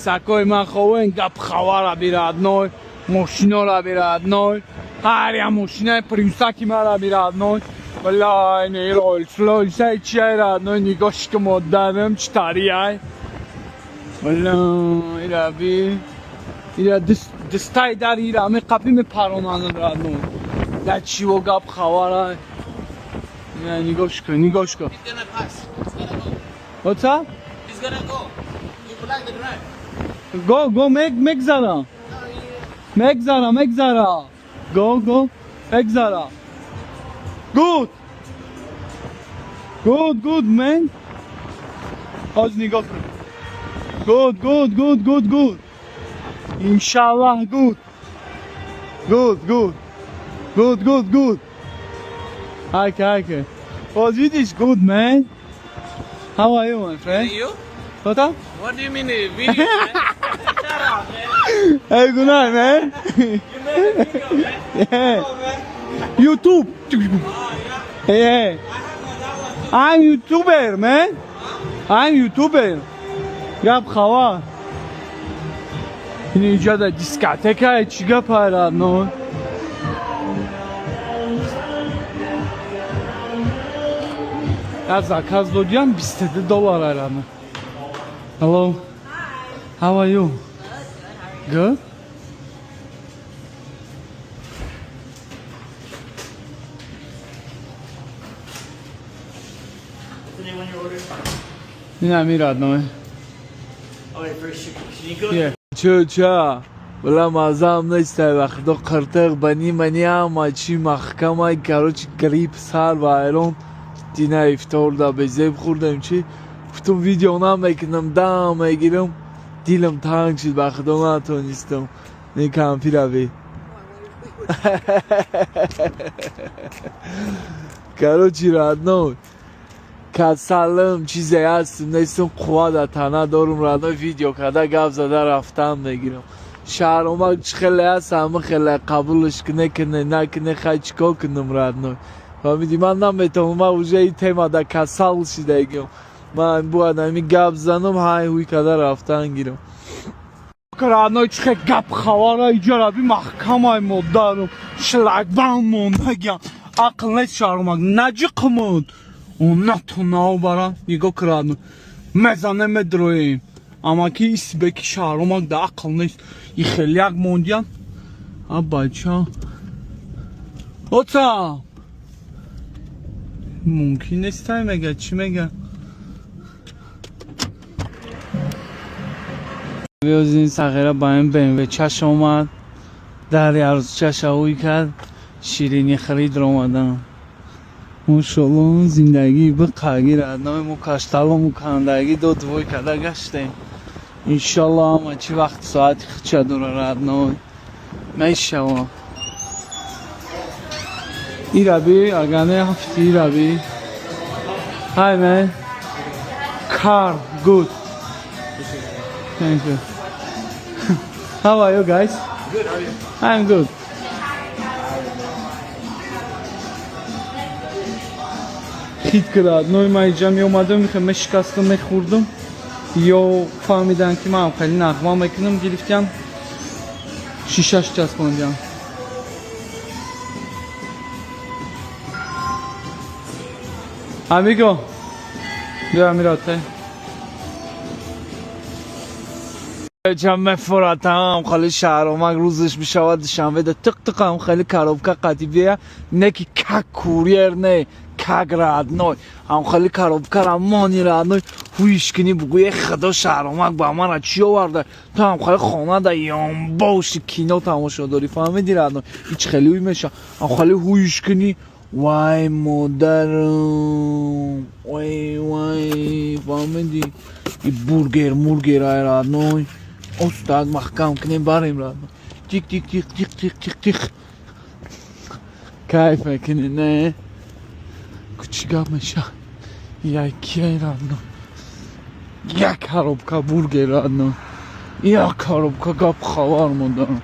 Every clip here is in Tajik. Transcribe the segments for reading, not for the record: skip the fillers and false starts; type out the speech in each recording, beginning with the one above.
Песакои ман ховен, гап хавара би, родной, мошинора би, родной, ҳар я мошинаи Приусаки мара би, родной. Валай, не Роллс Ройс ай чиай, родной, нигоҳш ки модарам чӣ тариай. Валай, ира би, ира дистай дар ира меқапи мепаронанд, родной. Да чиво гап хавара. Нигоҳш кун, нигоҳш кун. He's gonna pass. He's gonna go. What's up? He's gonna go. You block the drive. Go, go, мегзара. No, he, Мегзара, мегзара. Go, go. Мегзара. Good. Good, good, man. Ҳоз нигоҳ кун. Good, good, good, good, good. Иншаллах, good. Good, good. Good, good, good. Okay, okay. Вот видишь, good, man. How are you, my friend? You? What up? What do you mean video, man? Shut up, man. Hey, good night, man. You made a video, man. Yeah. Oh, man. YouTube. Oh, yeah. Yeah. I have that one too. I'm YouTuber, man. I'm YouTuber. Гап хава. Ин инҷа да дискотека чӣ гап, родной? Я заказ додиам, 22 доллар, родной. Hello. How are you? Good. What's the name on your order? Ин ами, родной. Oh, wait, first Shiniko? Yeah. Чо ча. Бала мазам нестай вақто қиртиқ бани мани ҳама чӣ маҳкамай, короче, грипп сар вайрон. Дина ифтор да безеб хӯрдем, чӣ гуфтум, видео намекунам, дам мегирам, дилам танг шид, ба худо натонистам. Не кампирави. Короче, родной, касалам, чизе ҳастм нестам, қувва дар тана дорум, родной, видео карда, гап зада рафтан мегирам. Шаҳромак чӣ хеле ҳаст, ҳама хеле қабулш куне, куне, накуне, хай, чӣ кор кунам, родной, фаҳмидӣ? Ман наметавонам, ман уже и тема да касал шидагим, ман бояд ҳами гап занам, ҳай ҳуй карда рафтан гирам. Родной, чӣ хел гап хавара иҷара би, маҳкамай, модарам, шлагбаум мондагиам, ақл нест, шаҳромак наҷиқмуд натонав бара. Нигоҳ ки, родной, мезане, медроем, амаки исбеки шаҳромак да ақл нест, и хеле як мондиям. А бача, оца мумкин нестай, мега, чӣ мега? Биёзин сағира ба ин БМВ чаш омад, дар ярзчаша ӯй кард, ширинӣ харид омадан. Мошолло, зиндагӣ биқагӣ, родной, мо кашталому кандагӣ дод вой карда гаштем. Иншолло, ҳама чӣ вақти соати хича дора, родной, мешава. Ираби агане ҳафти ираби. Hi, man. Car good. Thank you. How are you guys? Good, how are you? I'm good. Хит ки, родной, ман инҷа меомадам, мешикастам, мехӯрдам. Ё фаҳмидан, ки ман хеле нағма мекунам, гирифтям, шишаш часпондиам. Amigo, бیا میراته. чам мефуратам, хеле шаҳромак рӯзаш мешавад душанбе да тиқ тиқам, хеле коробка қатибия, не ки как курьер, не как родной, ам хеле коробкара мони, родной, ҳуиш кунӣ, бугӯе: «Худо, шаҳромак ба мара чӣ оварда?» Ту ам хеле хона да ёнбоши, кино тамошо дорӣ, фаҳмиди, родной, ҳеч хеле ҳуй меша, ам хеле ҳуиш кунӣ, вай модарам, вай вай, фаҳмиди, и бургер мургер ай, родной, остак маҳкам кунем, барем, родной, тик тик тик тик тик тик тик, кайф мекунӣ, не чӣ гап меша? Якияй, родной, як коробка бургер, родной, як коробка, гап хабар, модарам.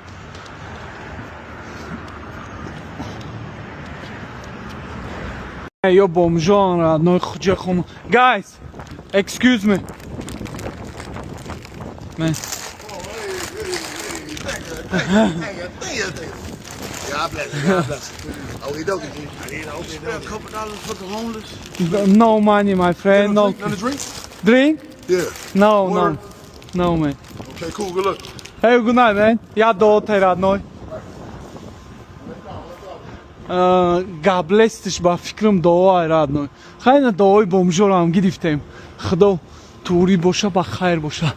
Ё бомжон, родной, хуҷа хона. Guys, excuse me. Man. Thank you, thank you, thank you, thank you. God bless you. God bless you. Okie dokie, G. Spare a couple dollars for the homeless. No money, my friend. No. Drink, another drink? Drink? Yeah. No, no. Water? No, man. Okay, cool. Good luck. Hey, good night, man. Я дуо тай, родной. God bless ш, ба фикрам дуо ай, родной. Хайна, дуои бомжорам гирифтем. Худо тури боша, ба хайр боша.